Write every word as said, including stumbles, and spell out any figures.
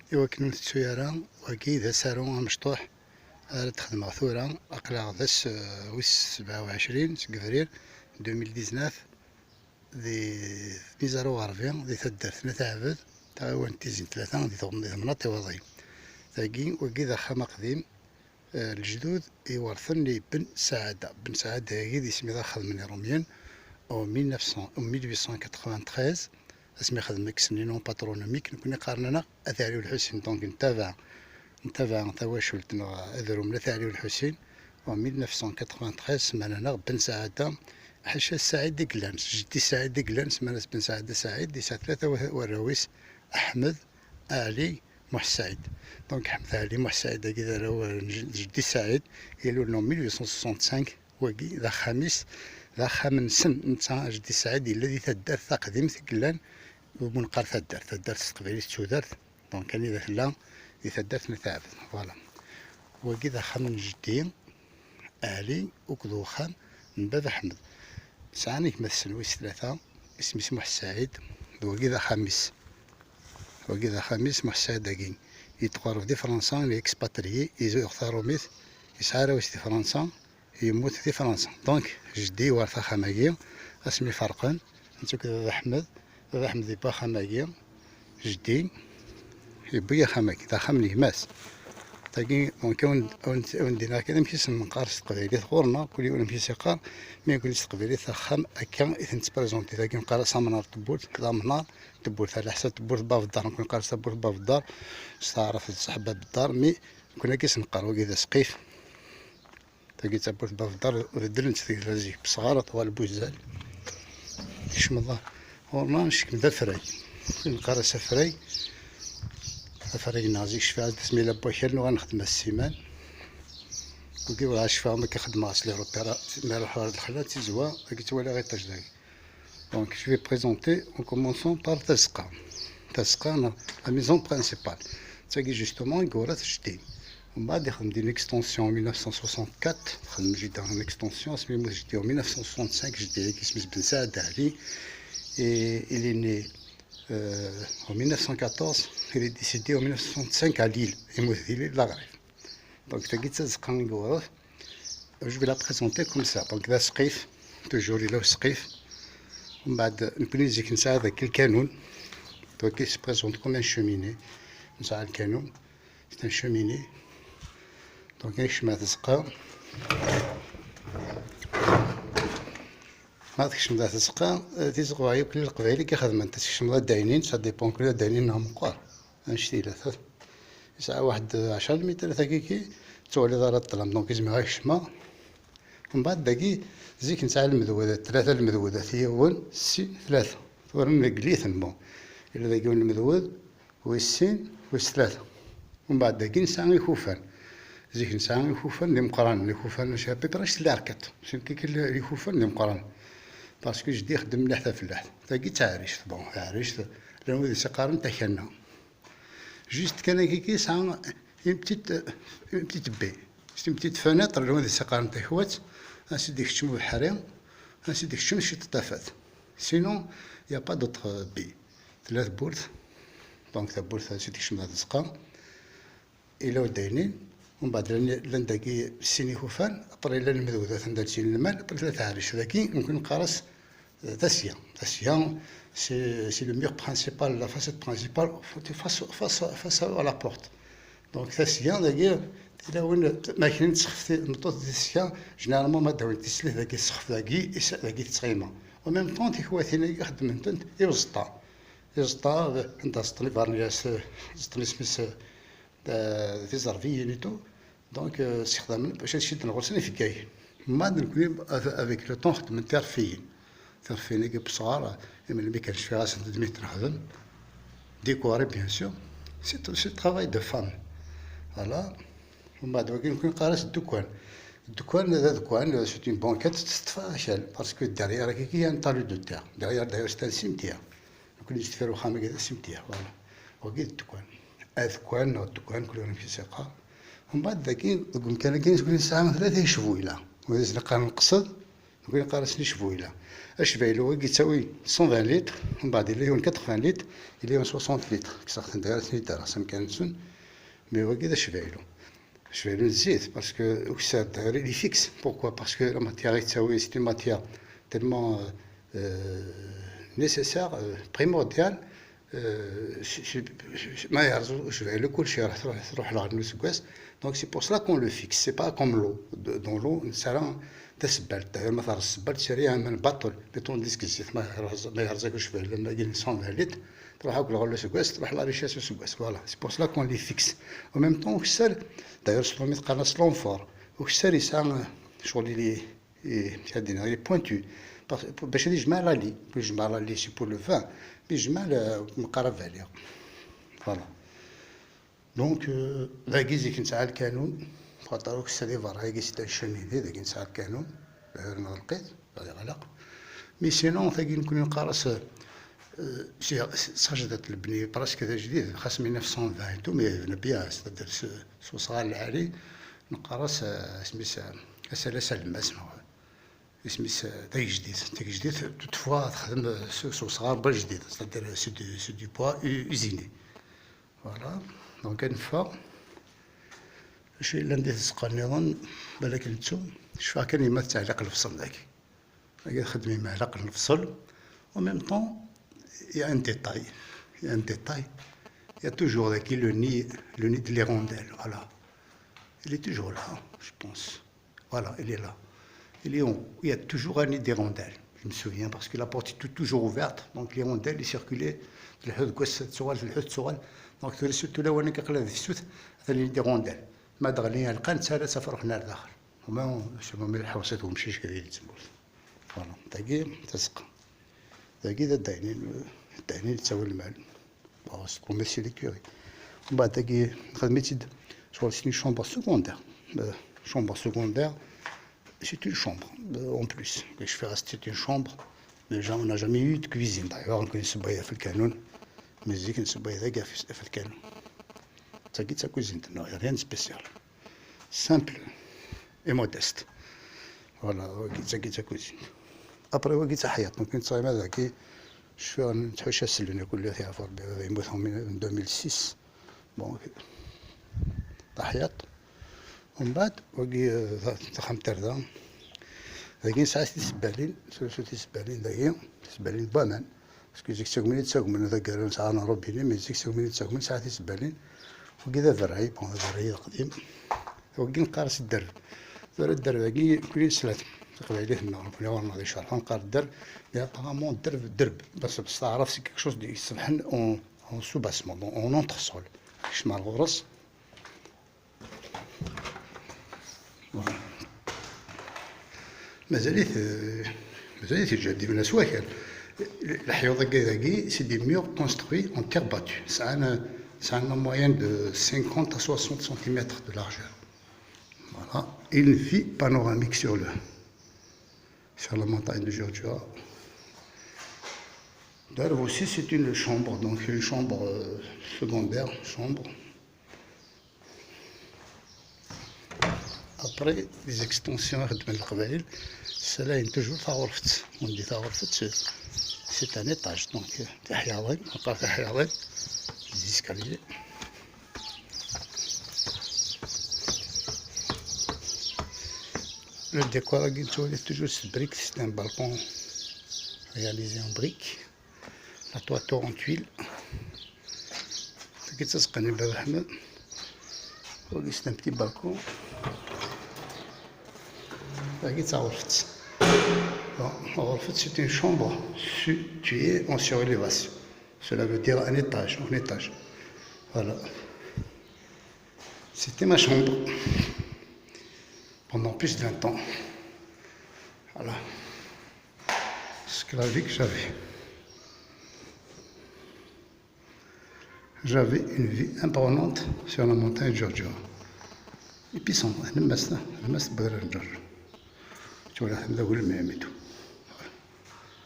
Iwakken ur tettu ara, wagi d asaru amecṭuḥ ara d-xedmeɣ tura, aql-aɣ d ass, eh, wis sebɛa u ɛecrin seg Yebrir deux mille dix-neuf, di Mizar Uɣerbi, di taddart n At Ɛbed, taɣiwant Tizi n Tlata, di tɣem-, di temnaḍt Iwaḍi. Tagi, wagi d axxam aqdim, eh, lejdud iwerten i Ben Saɛada. Ben Saɛada-agi d isem i d-xedmen Irumyen, en mille neuf cents, en mille huit cent quatre-vingt-treize, asmi xedmen akken-nni non patronymique, nekkni qqaren-aneɣ At Ɛli Lḥusin, donc ntabaɛ, ntabaɛ tawacult neɣ adrum n At Ɛli Lḥusin, en mille neuf cent quatre-vingt-treize semman-aneɣ Ben Saɛada, ḥaca Saɛid i yellan, jeddi Saɛid i yellan, semman-as Ben Saɛada Saɛid, yesɛa tlata wa-, warraw-is, Aḥmed, Ɛli, Muḥ Saɛid. Donc Ḥmed Ɛli Muḥ Saɛid-agi d arraw n j-, jeddi Saɛid, ilul en mille huit cent soixante-cinq, wagi d axxam-is, d axxam-nsen, netta jeddi Saɛid yella di taddart taqdimt i yellan, umi neqqar taddart, taddart s teqbaylit d tudert, donc anida tella di taddart n At Ɛbed, voilà. Wagi d axxam n jeddi Ɛli akked uxxam n baba Ḥmed. Sɛan gma-tsen wis tlata, isem-is Muḥ Saɛid, d wagi d axxam-is. Wagi d axxam-is, Muḥ Saɛid-agi. Yettɣurref di Fransa, il est expatrié, yuɣ tarumit, yesɛa arraw-is di Fransa, yemmut di Fransa. Donc, jeddi yewɛer axxam-agi, asmi ferqen, netta akked baba Ḥmed, baba Ḥmed yewwi axxam-agi, jeddi yewwi axxam-agi, d axxam n gma-s. Tagi, donc, awen-, awen-, awen-d-iniɣ kan amek i sen-neqqar s teqbaylit ɣur-neɣ, kul yiwen amek i s-iqqar, mi nekkni s teqbaylit axxam akka i ten-nettprésenté. Tagi neqqar-as amnar n tewwurt, d amnar n tewwurt, ɛla ḥsab tewwurt n bab ddar, nekkni neqqar-as tawwurt n bab ddar, s taɛrabt d ṣṣeḥ bab ddar, mi nekkni akka i s-neqqar, wagi d asqif. Tagi d tawwurt n bab ddar, beddlent tegla zik, besɣar tuɣal buzzal. Kecmeḍ ɣur-neɣ, ncekkem d afrag. Neqqar-as afrag. Afrag-nneɣ zik cfiɣ-as-d asmi yella n wakal, nuɣal nexdem-as ssiman. Wagi ur ɛad cfiɣ ma akka xedmeɣ-as les repères, mi ara ruḥeɣ ɣer lexla d tizwa, dagi ttwaliɣ iṭij dagi. Donc, je vais présenter en commençant par tazeqqa. Tazeqqa, la maison principale. Tagi, justement, i yewwret jeddi. Mbeɛd, ixdem-d une extension en mille neuf cent soixante-quatre, xdem jeddi une extension, asmi yemmut jeddi en mille neuf cent soixante-cinq, jeddi-agi isem-is Ben Saɛid Ɛli. Et il est né, euh, en mille neuf cent quatorze, il est décédé en mille neuf cent soixante-cinq à Lille. Yemmut di Lille, Laɣrib. Donc, tagi d tazeqqa i yewwret. Je vais la présenter comme ça. Donc, d asqif, toujours yella usqif. Mbeɛd, nekkni zik nesɛa dagi lkanun. Donc, il se présente comme un cheminée. Nesɛa lkanun. C'est un cheminée. Donc, nekcem ar tazeqqa. Ma tkecmeḍ ar tazeqqa, eh, tizeqqa yakk n Leqbayel i ixedmen, tkecmeḍ addaynin, ça dépend kul addaynin neɣ meqqar. Annect-ila, ta-, yesɛa waḥed ɛecra lmitrat akiki, ur tettwaliḍ ara ṭṭlam, donc izmer ad kecmeɣ. Mbeɛd dagi, zik nesɛa lmedwadat, tlata lmedwadat, yiwen, sin, tlata. Tura nbeddel-iten, bon. Yella dagi yiwen lmedwed, wis sin, wis tlata. Mbeɛd dagi nesɛa ikufan. Zik nesɛa ikufan d imeqqranen, ikufan mačči à peu près s l'arquette. Sin kiki ikufan d imeqqranen. Parce que jeddi ixeddem mliḥ tafellaḥt. Tagi d taɛrict, bon, taɛrict, llan wid i s-iqqaren takanna. Juste kan akiki yesɛa une petite, une petite baie. C'est une petite fenêtre, llan wid i s-iqqaren takwat, ansi d-ikeččem ubeḥri, ansi d-ikeččem ciṭ tafat. Sinon, il y a pas d'autre baie. Tella tewwurt, donc tawwurt ansi d-ikeččem ar tazeqqa. Yella udaynin, umbeɛd llan, llan dagi sin ikufan, après llan lmedwed, atan da sin lmal, après tella taɛrict dagi, mumkin neqqar-as, euh, tasya. Tasya, c'est, c'est le mur principal, la façade principale, face, face, face à la porte. Donc, tasya, dagi, tella win, ma kien tsexf, tmeṭṭut di tesya, généralement, ma d-awin tislit dagi, tsexf dagi, is-, dagi tettɣima. En même temps, tikwatin-agi xeddmen-tent i uẓeṭṭa. Iẓeṭṭa, anda ẓeṭṭen ibernyas, ẓeṭṭen isem-is, euh, d iẓerbiyen et tout. Donc, euh, ssexdamen bac ad cidden ɣur-sen ifeggagen. Ma d nekkni, av-, avec le temps, xedmen tirfiyin. Tirfiyin-agi n wesɣar, melmi kan cfiɣ-asent d mi tent-nexdem. Décoré, bien sûr. C'est, c'est travail de femme. Voilà. Mbeɛd wagi nekkni neqqar-as ddukkan. Ddukkan, d adekkan, c'est une banquette, teṭṭef akal. Parce que derrière, il y a un talus de terre. Derrière, d'ailleurs, c'est un cimetière. Nekkni deffir uxxam-agi d asimtir, voilà. Wagi d ddekkan. Adekkan neɣ ddekkan, kul yiwen amek i s-yeqqar. Mbeɛd dagi, deg umkan-agi, nekkni nesɛa tlata icbuyla. Wid i s-neqqar leqsed, Donc, il y a une cent vingt litres, il y a une soixante litres, il y a une soixante litres, qui sortent de la litre, ça me calme. Mais oui, il y a des, parce que c'est fixe. Pourquoi ? Parce que la matière, c'est une matière tellement euh, euh, nécessaire, euh, primordiale, euh, c'est- c'est- c'est- ما يرزو شبه له كل شيء راح تروح تروح لها النص كواس. Donc c'est pour cela qu'on le fixe, c'est pas comme l'eau. Dans l'eau نسرى تسبل، d'ailleurs ما ترى السبل تسريها من بطل. Mais tandis que c'est ما يرزا ما يرزا كل شبه لما يجي نصون عليك تروح اكل غلو سكواس تروح la richesse سكواس. Voilà, c'est pour cela qu'on les fixe. En même temps وكسر، d'ailleurs c'est le mettre à l'enfort. وكسر يسعى شغل اللي إيه، هاد هنا هي pointu. Parce- باش هادي جمع la lime، باش جمع la lime c'est pour le vin، mais جمع ل- مقرب عليها. Voilà. Donc euh, داكي زيك نتاع الكانون، خاطر هاك السليفر هاكي c'est un cheminée، داكي نتاع الكانون، غير نغلقيت، غادي يغلق. Mais sinon ثاكي نكون نقارس آه، سي- سجدة البني presque ذا جديد، خاص ألف وتسعمية وثمانين، mais بنى bien، c'est-à-dire سو صغار العالي، نقارس آه، اسميس آه، اسالا سلماس. اسميس تاك جديد، تاك جديد. Toutefois تخدم س- سو صغار با جديد، c'est-à-dire c'est du c'est du bois u- usiné. Voilà. Donc نفا شي لا ندير تسقى نظن، بالك نتو شفا كان يما تعليق الفصل داك. هاكي تخدمي معلق الفصل. En même temps il y a un détail, il y a un détail. Il y a toujours ذاكي le nid, le nid de l'hirondelle, voilà. Il est toujours là, je pense. Voilà, il est là. Il est en haut. Il y a toujours un nid d'hirondelle. Je me souviens parce que la porte est tou- toujours ouverte. Donc l'hirondelle, il circulait. Donc surtout là, on est le sud, il y a des hirondelles. ما دغلي القان تسالى سفر حنا لداخل. هما شنو من الحوسات ومشيش كذا يتسموت. Voilà, تاكي تسقى. تاكي دا داينين، داينين تساوي المال. Bon, c'est pour monsieur l'écurie. ومن بعد تاكي خدمتي د- شغل c'est une chambre secondaire. Euh, chambre secondaire, c'est une chambre euh, en plus. Je fais rester une chambre. Déjà, on n'a jamais eu de cuisine. D'ailleurs, on connaît ce bail في الكانون. Mais c'est une bail في الكانون. تاكي تاكي cuisine, non, y a rien de spécial. Simple et modeste. Voilà, تاكي تاكي cuisine. Après, وكي تحيط، ممكن تصايم هذا كي شو نتحوش السلوني كل يوم يعرف ربي هذا يموت من deux mille six. Bon, تحيط. ومن بعد وكي تخمتر ذا، ذاكي نسعى تيسبالين، سو تيسبالين ذاكي، تيسبالين بوامان. Parce que زيك تاكمني تاكمن ذاك كان نسعى انا روبيني، mais زيك تاكمني تاكمن سعى تيسبالين. وكي ذا ذراي، bon، ذراي القديم. وكي نقارس الدرب. ذرا الدرب هاكي كل سلات. تقبايلي هنا، ربنا ورنا دي شرح. نقار الدرب. Mais apparemment الدرب، الدرب. بس بستعرف c'est quelque chose de يصبحن en, en sous-bassement, en entresol. كيش مع الغرس. مازاليت مازاليت جادي من اسواكر. الحيوط هكا داكي c'est des murs construits en terre battue. سعانا سعانا moyenne de cinquante à soixante centimètres de largeur. Voilà. Et une vue panoramique sur le sur la montagne de Giorgio. D'ailleurs aussi c'est une chambre, donc une chambre euh, secondaire, chambre. Après les extensions خدمة القبائل، سلاين toujours تاع غرفة، وندي تاع غرفة c'est un étage, donc تحيا وين، نقرا تحيا وين les escaliers. Le décor راكي نتولي toujours c'est brique, c'est un balcon réalisé en brique. La toiture en tuiles. كي تسقني باب الحمام. وكي c'est un petit balcon. هاكي تاع غرفة. Bon, غرفة c'est une chambre située en surélévation. Cela veut dire un étage, en étage. Voilà. C'était ma chambre pendant plus de vingt ans. Voilà. C'est la vie que j'avais. J'avais une vue impressionnante sur la montagne Giorgio. Et puis son, le master, le master Giorgio. Tu vois, le même et tout.